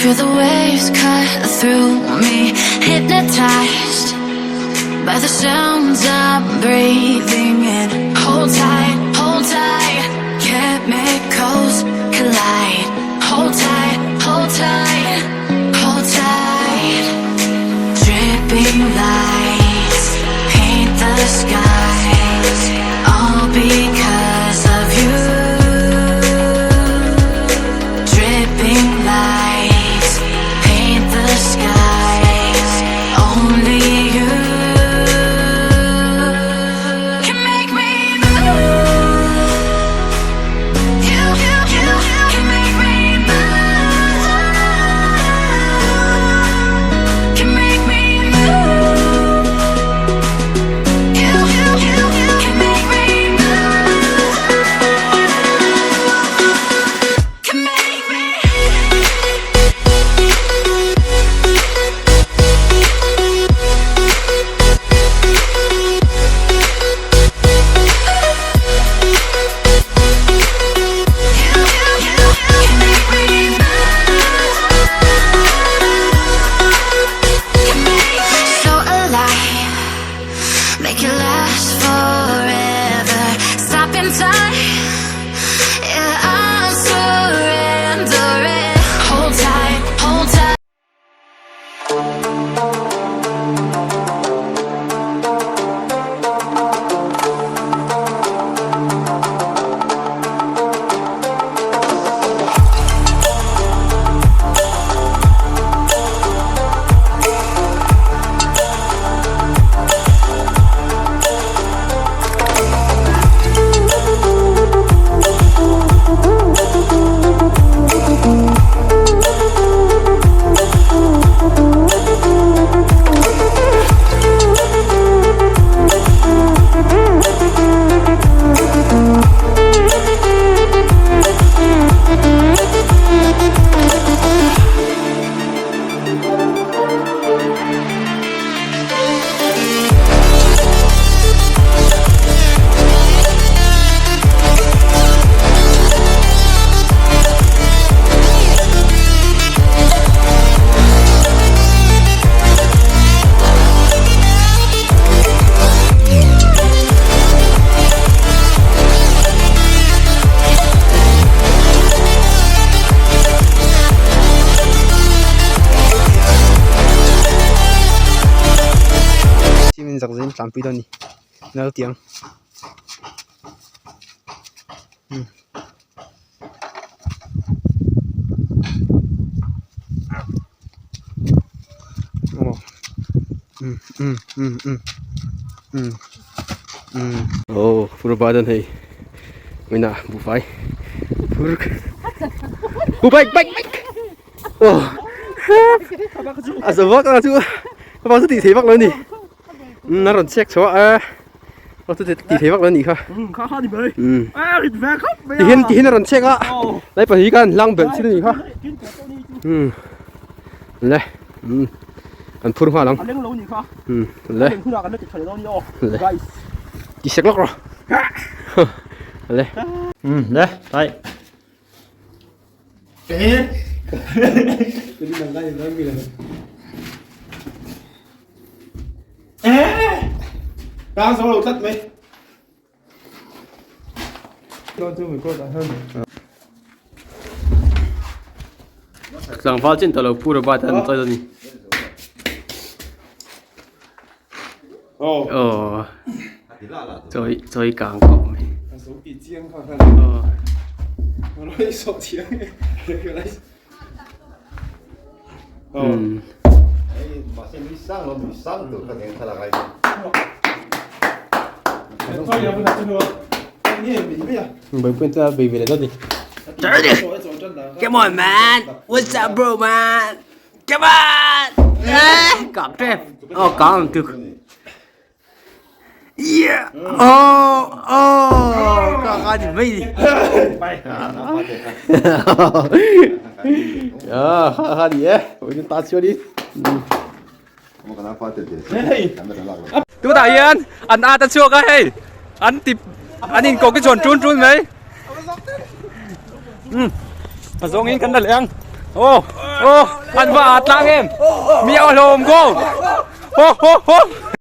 Feel the waves cut through me, hypnotized by the sounds I'm breathing in. Hold tight, hold tight, chemicals collide. Hold tight, hold tight, hold tight. Dripping lights paint the skies, all because of you. Dripping lights paint the skies, only you can make me move. You, you, you can make me move. Can make me move. You, you, you can make me move. Can make me. You, you, you can make me move. Can make me so alive. Make it last forever. Stop in time. Yeah, I'm surrendering. Hold tight, hold tight. Cement zak zel tlanpui dawn a ni nautiang aw um um um um um um aw purba dawn hei vawiinah buhfai phur uh bike bike bike aw a zo vak ang chu ka pa chu tih thei vak lo a ni a rawn chek chhuah a a chu tih thei vak lo a nih kha tihian tihian a rawn chek a lai pahnih khan hlang belh chin a nih kha um le um kan phur nghal ang um le le ti sek lawk rawh le um le tai. Tlangval chin tawh lo pu Robert an chawi a ni. Aw chawi chawi kang khawp mai. Aw. Come on man, what's up bro man? Come on! Cọp trep. Oh, có một chút. Yeah. Oh, oh, có có gì vậy? À, ha ha đi ấy. Ôi, chúng ta chưa đi. Tuna hian an at a chhuak a hei an ti an in ko ki chuan tun tun mai a zawngin kan la leh ang. Aw aw an va a tlang em mi a hlawm go ho ho ho.